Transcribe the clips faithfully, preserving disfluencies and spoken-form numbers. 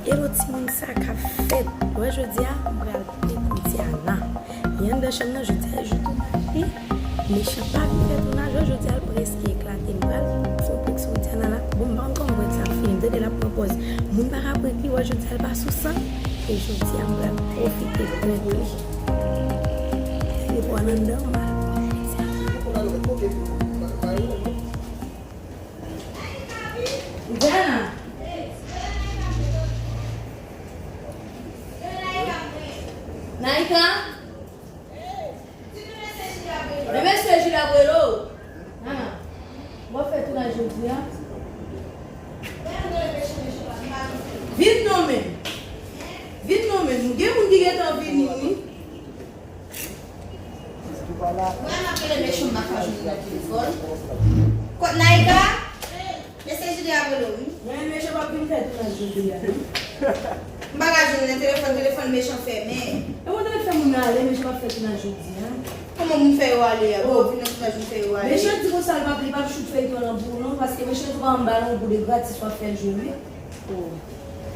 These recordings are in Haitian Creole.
Hello timoun, sa k ap fèt? Wè jodi a, m pral plen pou Diana. Li anndan chanm nan, jodi a jou tounaj li. Mechan pa vin fè tounaj, wè jodi a l prèske eklate. M pral fè yon prank sou Diana la. Bon, m pa konn kòman prank sa ap fini. M tande l ap pran pòz. Moun pa ka prank li, wè jodi a l pa sou san. E jodi a, m pral pwofite prank li. Li pral anndan, m al pran Diana. Diana! Naïka? Remèsye Jila Brelo. Nana, w ap fè tounaj jodi a? Vin non men. Vin non men. Gen moun ki gentan vini, wi. Mwen ap rele Mechan, m pa ka jwenn li nan telefòn. Kot Naïka? Mesye Jide ap rele w, wi. Mwen, Mechan p ap vin fè tounaj jodi a, non. M pa ka jwenn li nan telefòn, telefòn Mechan fèmen. E mwen te mèt fè moun nan ale, Mechan p ap fè tounaj jodi a. Kòman moun fè yo ale a? Bon, vin nan tounaj, moun fè yo ale. Mechan di konsa, li p ap, li p ap chout feyton an pou ou, non, paske Mechan di w pa janm ba l yon goud, e gratis w ap fè l jwe, wi.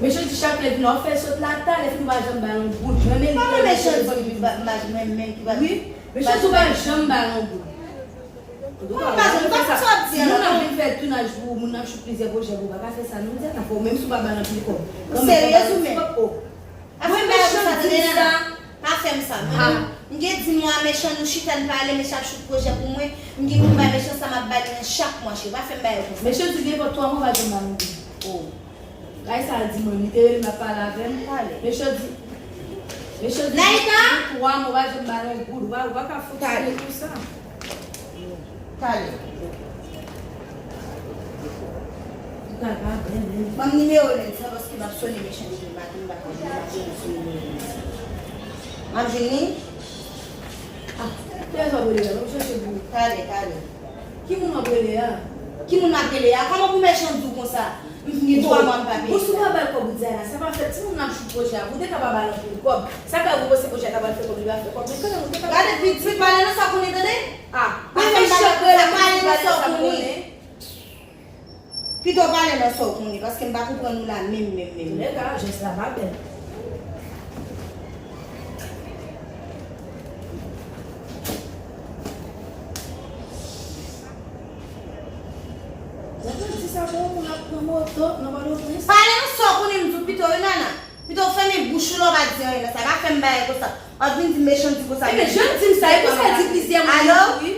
Mechan di chak lè vin la, w ap fè sòt la, talè fini w pa janm ba l yon goud. Mwen menm ki Mechan di, m pa, m pa, mwen menm ki pa. Wi, Mechan di w pa janm ba l yon goud. Antouka, moun ap vin fè tounaj pou ou, moun ap chout plizyè pwojè pou ou, pa ka fè sa, non, Diana, fò menm si w pa ba l anpil kòb. Ou serye ou menm? Pa fè m bagay konsa, tande, Nana. Pa fè m sa. Mwen, m gen di mwa Mechan, nou chita n pale, Mechan ap chout pwojè pou mwen. M gen pou m bay Mechan sa m ap ba li nan chak mwa, cheri. Pa fè m bagay konsa. Mechan di gen pou twa mwa, pa janm ba l yon goud. Bagay sa a di mwen, li te rele m, l ap pale avè m. Talè. Mesye di, mesye di, Naïka! Gen twa mwa, w pa janm ba l yon goud, w pa, w pa ka fonksyone konsa. Talè. Ou ka pa bèl, men. Ban m nimewo Lens lan, paske m ap sone Mechan depi maten, m pa ka jwenn, m ap jwenn sou nimewo Lens lan. M ap jwenn li? Ah, kilè w ap rele la? Ban m chèche pou ou. Talè, talè. Ki moun w ap rele a? Ki moun m ap rele a? Kòman pou Mechan di w konsa? M fin gen twa mwa m pa peye. Bon, si w pa ba l kòb ou di a la, sa pa fèt. Timoun nan ap chout pwojè a, ou te ka pa ba l anpil kòb. Sa ka rive w panse pwojè a ta pral fè kòb, li pa fè kòb. Men kanmenm, ou te ka. Gade, pitit, pale nan sa w konnen, tande. Ah, pa fè m bagay konsa, pale nan sa w konnen. Pito pale nan sa w konnen, paske m pa konprann ou la menm, menm, menm. Antouka, jès la pa bèl. Mwen te di sa pou ou, moun ap pran moto nan Pòtoprens. Pale nan sa w konnen, m di w pito wi, Nana. Pito w fèmen bouch ou la, w pa di anyen nan sa. Pa fè m bagay konsa. W ap vin di Mechan di konsa. Ebyen, jan di m sa, e konsa di plizyè moun tou wi.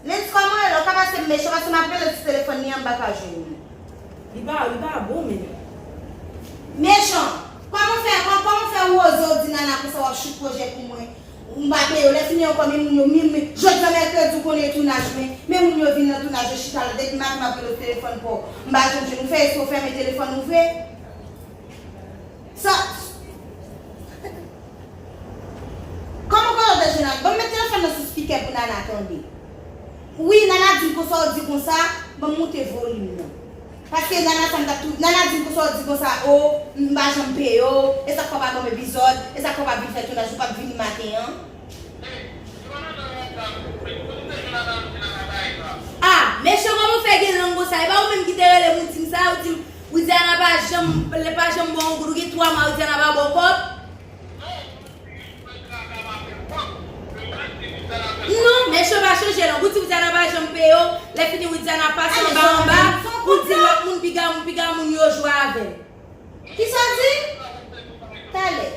Lens, kòman w ye la? Ou ka pase m Mechan, paske m ap rele l sou telefòn li an, m pa ka jwenn li. Li pa, li pa bon menm. Mechan, kòman fè, kò-, kòman fè ou oze w di Nana konsa w ap chout pwojè pou mwen? M pa peye w, lè fini ankò, men moun yo, men, men, jodi a mèkredi, ou konnen e tounaj mwen, men moun yo vin nan tounaj, yo chita la, depi maten m ap rele w telefòn pa w, m pa janm jwenn ou. Fè eksprè w fèmen telefòn ou vre? Sa, kòman kote w te jwenn Nana? Ban m met telefòn nan sou spikè pou Nana tande. Wi, Nana di m konsa, w di konsa, ban m moute volim nan. Paske Nana sa m t ap tou, Nana di m konsa, w di konsa, o, m pa janm peye w, e sa k fè w pa ban m epizòd, e sa k fè w pa vin fè tounaj, ou p ap vini maten an. Ah, Mechan, kòman w fè gen lang konsa? E pa ou menm ki te rele m, ou di m sa, ou di m, Widiana pa janm, li pa janm ba w yon goud, ou gen twa mwa Widiana pa ba w kòb? Non, Mechan, pa chanje lang. Ou di Widiana pa janm peye w, lè fini Widiana pase anba anba, ou di lòt moun piga, piga moun yo jwe avè l. Kisa w di? Talè.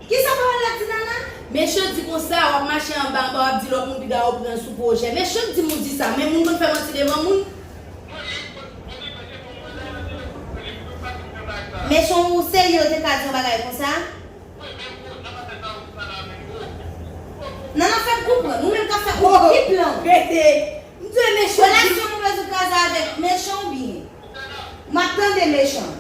Kisa pawòl la di Nana? Mechan di konsa, w ap mache anba anba, w ap di lòt moun piga yo pran sou pwojè. Mechan di m ou di sa, men moun konn fè manti devan moun. Mechan, ou serye, w te ka di yon bagay konsa? Nana, fè m konprann, ou menm k ap fè, ou ki plan? Rete. M di Mechan. Relasyon nou rezoud kaz la avèk Mechan oubyen? M ap tande Mechan.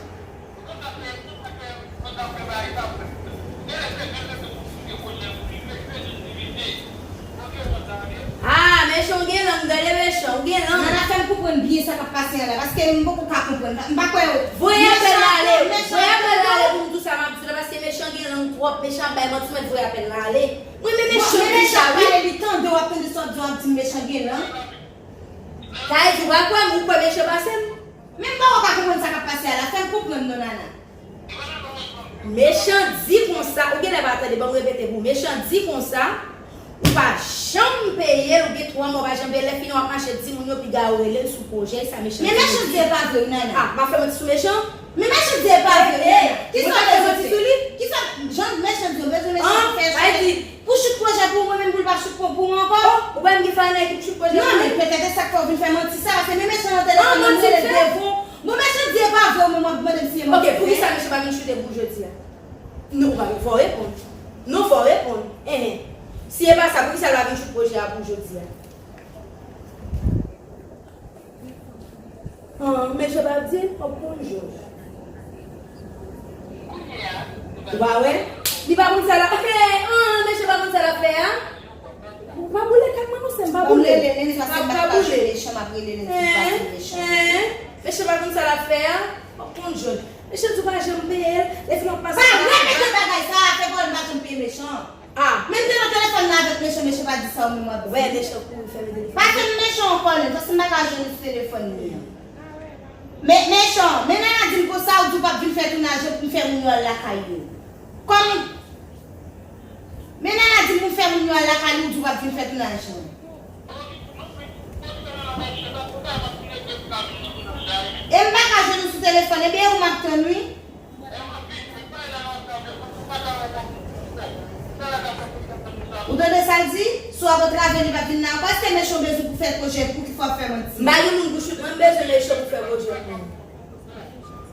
Ah, Mechan, ou gen lang, gade Mechan, ou gen lang. Nana, fè m konprann byen sa k ap pase an la, paske m poko ka konprann. M pa kwè yo. Voye apèl la ale. Mwen voye apèl la ale. Mwen men Bon, Mechan men di Mechan sa, wi. Pale, li tande w ap tande sa w ap di, w ap di m Mechan gen nan. Sa vle di, w pa kwè m, ou kwè Mechan pase m? Men m pa wè w pa konprann sa k ap pase a la. Fè m konprann non, Nana. Mechan di konsa, ou genlè pa tande, ban m repete pou ou. Mechan di konsa, ou pa janm peye l, ou gen twa mwa ou pa janm peye l, lè fini w ap mache di moun yo piga yo rele l sou pwojè, sa Mechan di. Men Mechan di e pa vre, Nana. Ah, m ap fè manti sou Mechan? Men Mechan di e pa vre, Nana. Kisa w bezwen fè? Kisa jan Mechan di, w bezwen Mechan fè chanje? Pou choute pwojè pou mwen menm, pou l pa choute pou, pou mwen ankò? Oh, ou pa menm gen fè anyen ki pou choute pwojè pou mwen? Non, men petèt se sa k fè w vin fè manti sa, paske men Mechan nan telefòn nan, m rele l devan. Bon, Mechan di e pa vre, ou menm w ap mande m si e manti. Ok, poukisa Mechan pa vin choute pou jodi a? Non, ou pa, fò w reponn. Non, fò w reponn. Enhen. Si e pa sa, poukisa l pa vin choute pwojè a pou jodi a? Ah, Mechan pa di, w ap konn jòj. Ou pa wè? Li pa konn sa l ap fè. Ah, Mechan pa konn sa l ap fè a. Ou pa boule kat mwen, non, sè m pa boule. Mechan pa konn sa l ap fè a. Mechan pa konn sa l ap fè a. W ap konn jòj. Mechan di w pa janm peye l. Lè fini w ap pase. Pa repete bagay sa a, fè pawòl m pa janm peye Mechan. Ah, men m te nan telefòn nan avèk Mechan, Mechan pa di sa ou menm w ap di. Wè, Mechan kouri fèmen telefòn. Pa fè m Mechan ankò, non, paske m pa ka jwenn ou sou telefòn li an. Men, Mechan, men Nana di m konsa, ou di w p ap vin fè tounaj yo pou m fè moun yo al lakay yo. Kòm, men Nana di m pou m fè moun yo al lakay yo, ou di w p ap vin fè tounaj yo. E m pa ka jwenn ou sou telefòn, ebyen e ou m ap tann, wi. Ou tande sa l di? Si w ap antrave li, l p ap vin la ankò. Èske Mechan bezwen pou fè pwojè pou ki fò ap fè manti? M pa gen moun pou choute mwen, m bezwen Mechan pou fè pwojè pou mwen.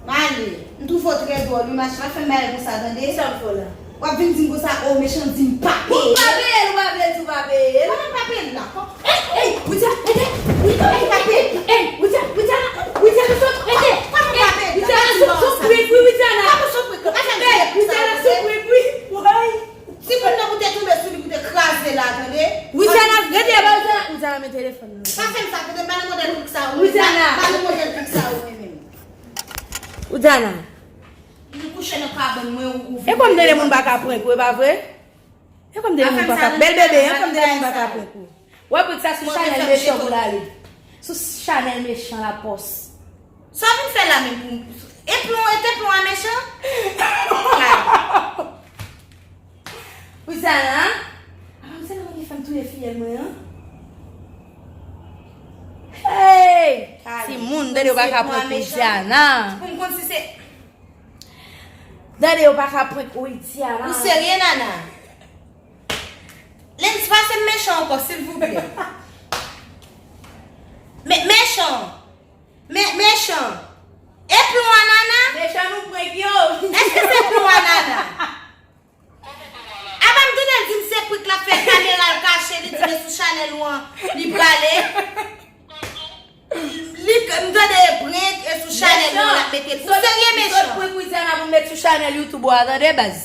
M ale. M twouve w trè dwòl, wi, machin. Pa fè m bagay konsa, tande? Kisa m fè w la? W ap vin di m konsa, o, Mechan di m pa peye l. Ou pa peye l, ou pa vle di w pa peye l. Kòman m pa peye l la? Ey, ey, Widiana, ede! Widiana, ede! Ey, Widiana, Widiana, Widiana, sot, ede! Kòman m pa peye l la? Widiana, sot, sot prik, wi, Widiana! Kòman sot prik? Ey, Widiana, sot prik, wi! Woy! Timoun nan pou te tonbe sou li, pou te kraze l la, tande? Widiana, rete la, Widiana! Widiana, men telefòn nan. Pa fè m sa, tande, m pa nan modèl prik sa, ou menm. Widiana! Pa nan modèl prik sa, ou menm. Widiana! M kouche nan kabann mwen, ou, ou vin. E kòm tande moun pa ka prank ou, e pa vre? E kòm tande moun pa ka, bèl bebe, e kòm tande moun pa ka prank ou. Wè prank sa sou chanèl Mechan pou l ale. Sou chanèl Mechan la pòs. Sa w vin fè la menm pou, e plon, e te plon a Mechan? Widiana, a, se nan mwen ki fè m touye fiyèl mwen an. Hey! Timoun, tande yo pa ka prank Widiana. Pou m konn si se Tande, yo pa ka prank Widiana. Ou serye, Nana? Lens, pase m Mechan ankò, silvouplè. Me, Mechan. Me, Mechan. E plon a Nana? Mechan nou prank yo. Èske se plon a Nana? Apa m tande l di m se prank l ap fè, kamera l kache, li di men sou chanèl ou an, li prale. Li, m tande prank e sou chanèl ou an l ap mete l. Ou serye, Mechan? Sot prank Widiana pou m met sou chanèl YouTube ou a, tande, baz.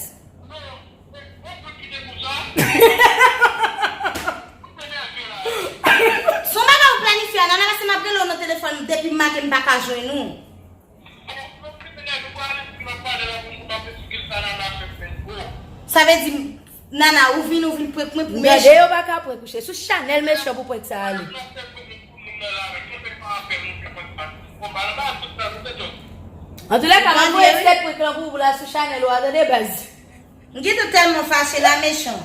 Se yon bagay ou planifye a, Nana, paske m ap rele w nan telefòn depi maten, m pa ka jwenn ou. Sa vle di, Nana, ou vin, ou vin prank mwen pou Mechan. Gade, yo pa ka prank ou, cheri. Sou chanèl Mechan pou prank sa ale. Antoulèka, m ap voye sèt prank lan pou ou, pou l al sou chanèl ou a, tande, baz. M gentan tèlman fache la, Mechan.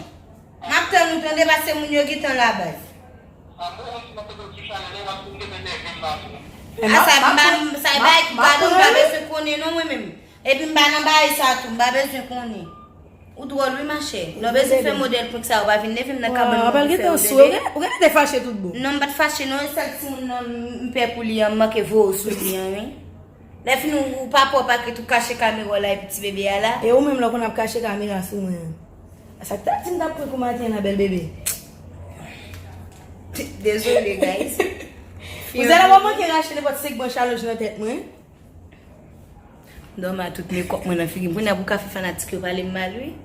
M ap tann ou, tande, paske moun yo gentan la, baz. A sa, m pa, sa e bagay ki gadon, m pa bezwen konnen non, mwen menm. Epi m pa nan bagay sa tou, m pa bezwen konnen. Ou dwòl, wi, machè. Lè w bezwen fè modèl prank sa, ou pa vin leve m nan kabann mwen pou fè w, tande. Ou genlè te fache tout bon. Non, m pa t fache non, e sèl timoun nan m pè pou li an, m manke voye w sou li an, wi. Lè fini ou pa pwòp ak ret ou kache kamera w la epi ti bebe a la. E ou menm lè w konn ap kache kamera sou mwen an. Sa k t ap di m t ap prank ou maten an, bèl bebe. Dezole, guys. Ou zè la w ap manke rache nenpòt senk branch alonj nan tèt mwen. Dòmi a tout mekòp mwen nan figi m. Kounye a pou w ka fè fanatik yo pale m mal, wi.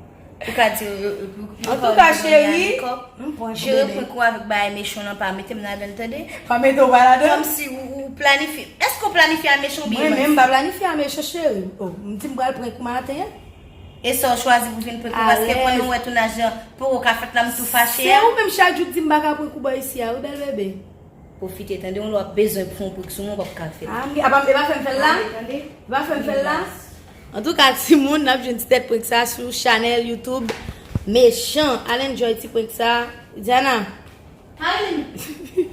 Ou ka di, euh, euh, pou, pou, Antouka, cheri, m pran cheri, bebe. Prank ou avèk bagay Mechan lan, pa mete m ladan l, tande? Pa mete w pa ladan? Kòmsi ou, ou planifye. Èske w planifye a Mechan oubyen manti? Mwen menm, m pa planifye a Mechan, cheri. Oh, m di m pral prank ou maten an. E sa w chwazi pou vin prank mwen, paske pandan w wè tounaj lan poko ka fèt la, m tou fache. Se ou menm chak jou k di m pa ka prank ou bò isi a, wi, bèl bebe. Pwofite, tande, yon lè w ap bezwen pou yon prank sou mwen, w ap ka fè l. Ah, m gen, apa, e pa fè m fè l la? E pa fè m fè l la? Antouka, timoun, n ap jwenn ti tèt prank sa sou chanèl YouTube Mechan. Al enjoy ti prank sa. Diana. Hi!